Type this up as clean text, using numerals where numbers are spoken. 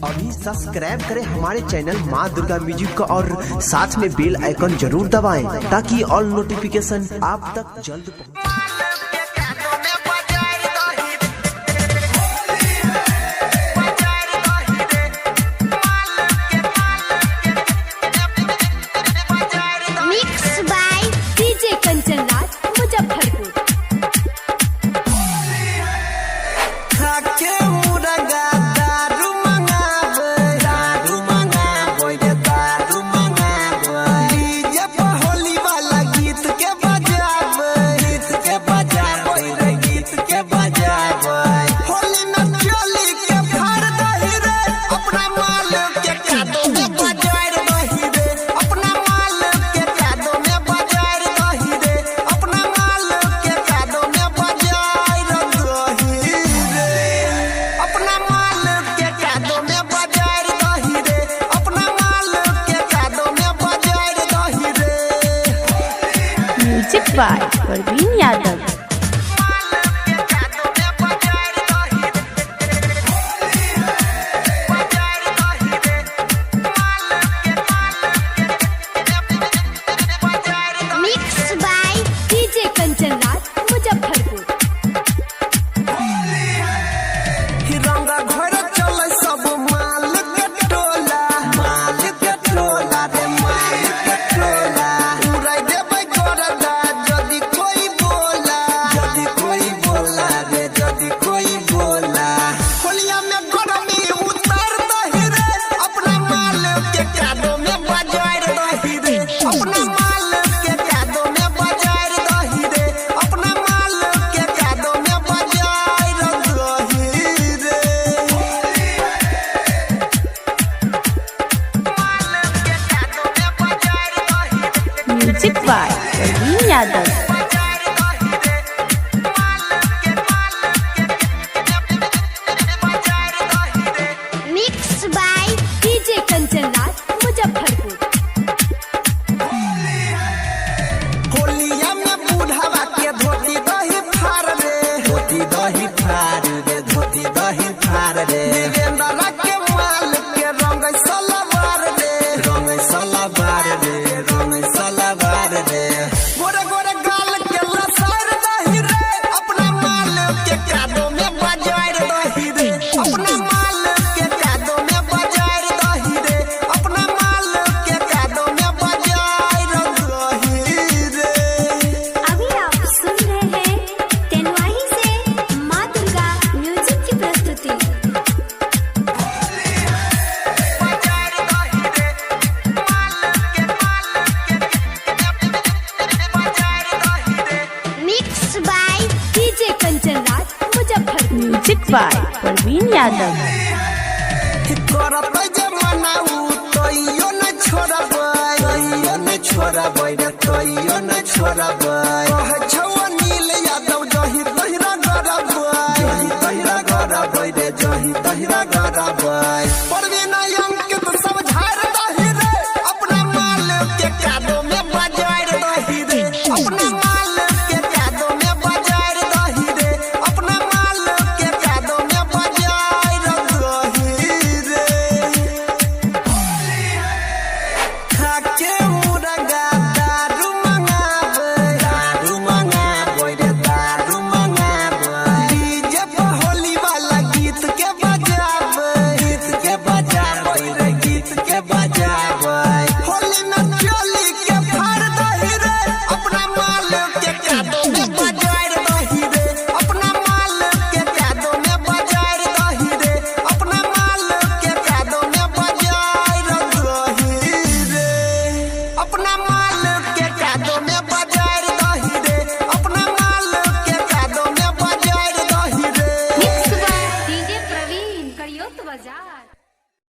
अभी सब्सक्राइब करें हमारे चैनल माँ दुर्गा म्यूजिक को और साथ में बेल आइकन जरूर दबाएं ताकि ऑल नोटिफिकेशन आप तक जल्द पहुंचे। Mix by DJ Kanchan Raj Muzaffarpur. खाके मुरगा दारू मंगावे, दारू मंगावे रे दारू मंगावे। डीजे पर होली वाला गीत के बजावे, गीत के बजावे रे गीत के बजावे। होली में चोली के फाड़ दही रे, अपना माल के कादो में बजार दही रे, अपना माल के कादो में बजार दही रे, अपना माल के कादो में बजार दही रे, अपना माल के कादो में बजार दही रे, अपना माल के कादो में बजार दही रे। Music by Parveen Yadav. Mix by DJ Kanchan Raj Muzaffarpur. रंगा घर चले सब माल के टोला, माल के टोला रे माल के टोला। उड़ाई देबै गोरदा जदि कोई बोला, जदि कोई बोला रे जदि कोई बोला। होलिया में गरमी उतार दही रे, अपना माल के कादो में बजार दही रे, अपना माल के कादो में बजार दही रे, अपना माल के कादो में बजार दही रे। Music by Parveen Yadav. Mix by DJ Kanchan Raj Muzaffarpur. होलिया में बुढ़ावा के धोती दही फाड़ रे, धोती दही फाड़ रे, धोती दही फाड़ रे। देवेंद्र के माल के रंग सलवार रे, रंग सलवार रे, रंग सलवार रे। गोरे गोरे गाल के लसार दही रे, अपना माल के कादो में बजार दही रे, अपना माल के कादो में बजार दही रे, अपना माल के कादो में बजार दही रे। अभी आप सुन रहे हैं तेनवाही से माँ दुर्गा म्यूजिक की प्रस्तुति। Mix by DJ Kanchan Raj Muzaffarpur. Music by Parveen Yadav. करतै जे मनाऊ तैयो न छोड़बै, तैयो न छोड़बै रे तैयो न छोड़बै। कहै छौ अनिल यादव जही तहिरा गरबै, जही तहिरा गरबै रे जही तहिरा गरबै।